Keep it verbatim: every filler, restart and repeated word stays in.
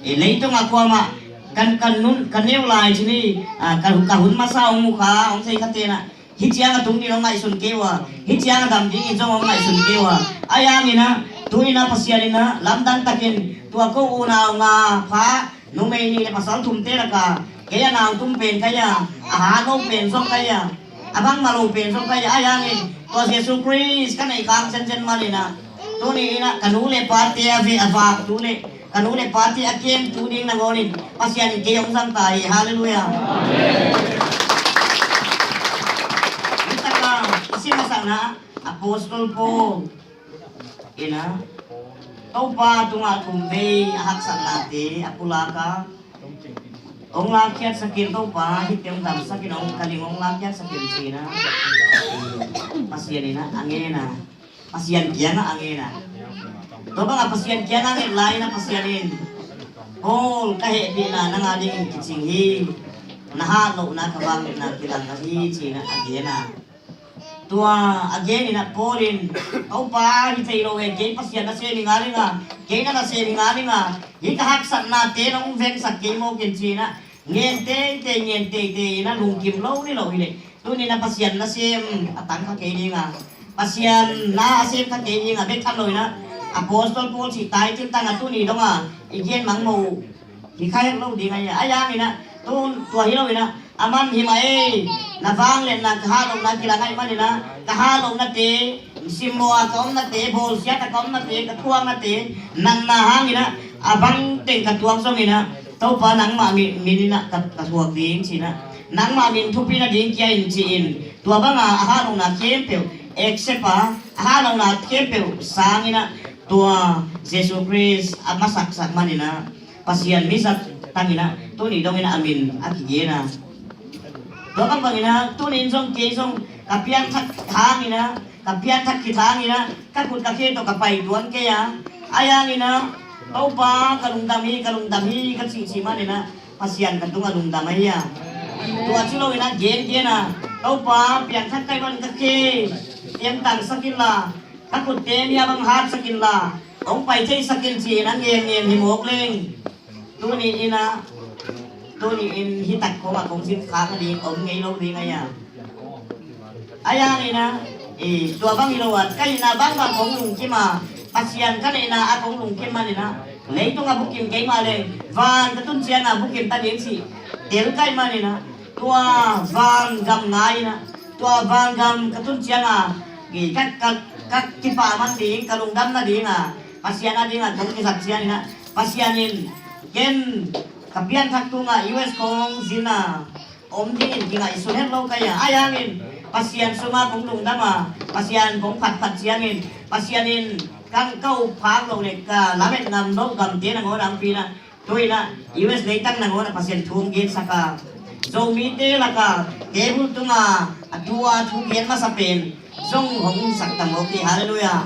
E, leitungah kuamah kan, kan nun, kan neu lai cini, a, ka, ka hun masa hong mu kha, hong thei kha tenah hih ciang a tung ding hong ngaihsun kei uh a, hih ciang a dam dingin zong hong ngaihsun kei uh a. Ahi hanginah tuninah Pasian inah lamdang takin tua ko unau nga pha numei nih le pasal thumte laka kei a nau tum pen ka hi a, a hano pen zong ka hi a, a bangmah lo pen zong ka hi a. Ahi hangin tua Jesu Khrist ka neih khang zenzen maninah tuni inah ka nu le pate a ve a vak tu le ka nu le pate a kem tu ding nangawnin Pasian in kei hong zang ta hi. Halleluiah. Nitaka i si masakna Apostol Paul inah Topa tungah thum vei a haksatnate a pulaka hong lakkhiatsakin Topa hihte hong damsakin hong kaling hong lakkhiatsakin cinah Pasian inah a ngena Pasian kiangah a ngena. Tua bangah Pasian kiangah a nget lai inah Pasian in Paul ka hehpihna nang a dingin kicing hi. Na hatlohna ka vangliatna kilang ahi cinah a gena. Tua a geninah Paul in Topa hi thei lo e, kei Pasian nasem hi ngal inga, kei na nasem hi ngal inga, hih ka haksatnate nong vengsak kei mawkin cinah ngen teitei ngen teitei inah lungkim lo ni lo hileh tuninah Pasian nasem a tang kha kei dinga, Pasian na a sem kha kei dinga bek tham lo inah Apostol Paul cih taitin tanga tuni donga i gen mangmo uh hi kha het lo ding ahi a. Ahi hanginah tun tua hi lo inah aman hi mah ei, na vangliatna ka hatlohna kilang ahih maninah ka hatlohnate simmawh a ka omnate, bawlsiat a ka omnate, ka thuaknate natna hanginah a bang teng ka tuak zonginah Topa nangmah min, min inah ka, ka thuak ding cinah nangmah min thupi nading kia in ci-in tua banga a hatlohna khempeuh accept a, a hatlohna khempeuh sanginah tua Jesu Khrist a masaksak maninah Pasian mizat tanginah tuni donginah a min a kigena. Tua bangbanginah tunin zong kei zong ka piangthak hanginah ka piangthak khit hanginah ka khut ka khe tawh ka pai tuan kei a. Ahi hanginah Topa ka lungdam hi, ka lungdam hi ka cihcih maninah Pasian ka tungah lungdam ahi a. Tua ci loinah gengen a Topa piangthak kai ban ka khe piangtangsak inla ka khutte nia bang hatsak inla hong pai theisak in ci-in a ngen ngen hi mawk leng. Tuni inah tuni in hi tak khawngah kong zin khak nading om ngei lo ding ahi a. Ahi hanginah tua bang hi lo a ka hihna bangbang kong lungkim a Pasian ka neihna a kong lungkim maninah leitung a bukim kei mah leng van ka tun ciangah bukim ta ding cih tel ka hih maninah tua van gam ngai inah tua van gam ka tun ciangah ka, ka, ka kipah man ding ka lungdam nadinga Pasian a dingah kong kizat cianinah Pasian in ken ka pianthak tungah U S kong zin a om dingin kingaihsun het lo ka hi a. Ahi hangin Pasian sungah kong lungdam a Pasian kong phatphat ciangin Pasian in ka, ka up phak loh le ka lamet ngam loh gamte nangawn a hong pi inah tu inah U S leitang nangawn a Pasian thu hong gensak a Zomite laka table tunga a tu a thu gen masa pen zong hong umsak ta mawk hi. Halleluiah.